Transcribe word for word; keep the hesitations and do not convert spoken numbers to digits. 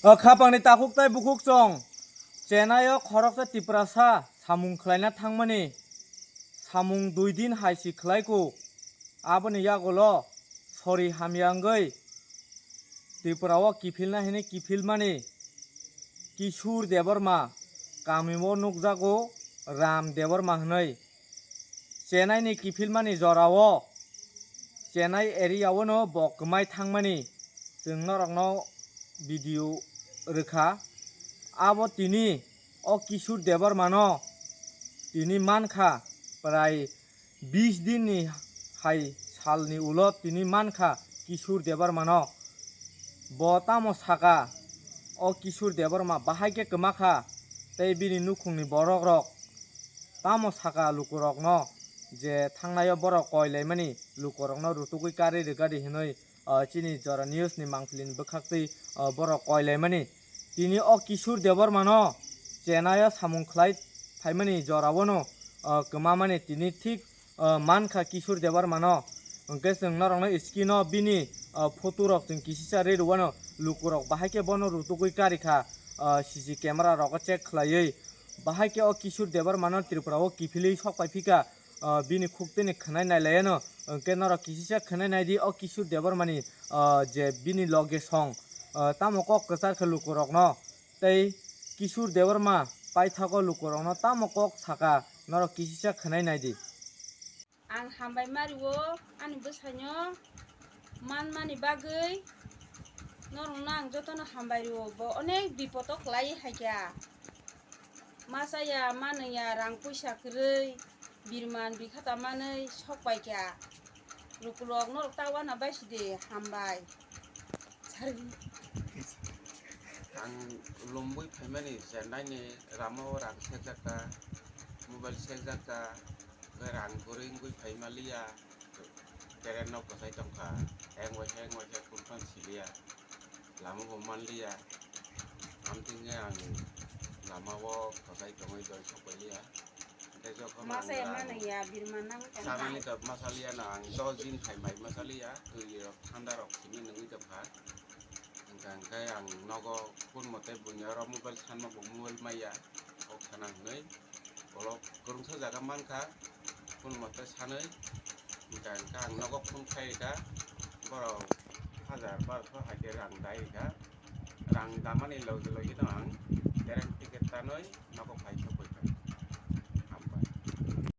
O khapangni takhuk tei bukhuk chwng Chennai o khoroksa Tiprasa samung khlaina thangmani samung dui din hai si khlai kuk. Aboni yagulo sori hamya wngwi Tripura o kiphilna hwnwi kiphilmani Kishore Debbarma kamio nukjago Ram Debbarma hwnwi. Chennai ni kiphilmani jorao Chennai area o no bo kwmai thangmani chwng norokno video rwkha. Abo tini o Kishore Debbarma no tini mankha prai bis din ni hai salni ulo tini mankha Kishore Debbarma no. Bo tamo saka, o Kishore Debbarma bahai khe kwmakha tei bini nukhungni borok rok tamo saka lukurokno je thangnaio borok koi laimani lukurokno rutugwi karwi rwgadi hinwi, ah, chini Jora News ni mangpili ni bwkhaktwi, ah, borok koi laimani. Tini o Kishore Debbarma no Chennai o samung khlai phaimani jorao no, ah, kwmamani tini thik, ah, mankha Kishore Debbarma no. Hwnkhe chwng norokno screen o bini, ah, photo rok chwng kisisa rwi rwano lukurok bahai khe bono rutugwi karikha, ah, C C camera rogo check khlaiwi. Bahai khe o Kishore Debbarma no Tripura o kiphilwi sok pai phika, ah, bini khuk tini khwnai nai laiano. Hwnkhe norok kisisa khwnai nai di o Kishore Debbarma ni, ah, je bini loge song, ah, tamo kok kwchar khe lukurokno. Tei Kishore Debbarma paithago lukurokno tamo kok saka, norok kisisa khwnai nai di. Ang hambai mario ani bwsaino manmani bagwi norokno ang jotono hambai rio, bo onek bipodo kwlai hai kha. Masa ya, manwi ya, rang puisa kwrwi, birman bikha ta manwi sok pai kha. Lukurok norok ta wana bai sidi hambai. Ang lumbui phaimani Chennai ni rama o rang sekjak ta, mobile sekjak ta, hwnkhe rang kwrwi wngwi phaima liya, train no kwchai tongkha, heng waisa heng waisa kunu phano siliya, lama bo manliya, amtwinge ang lama o kwchai tongwi doi sokpaiya. Tei jokhon ang Masa ya rang manwi ya, birman nang tong sanani kha. Tok masaliya no ang dos din hai mai masaliya, twi rok thanda rok simi nungwi tongkha. Hwnkha hwnkhe ang nogo kun mote buini oro mobile sanma bo mobile maya, kok sana hwnwi. Ulo kwrwngsa jaga mankha, kun mote sanwi. Hwnkha hwnkhe ang nogo phone khai rikha, borok hajar barosho hai khe rang dai rikha. Rang damani logi logi no ang train ticket tanwi nogo phai sokoi.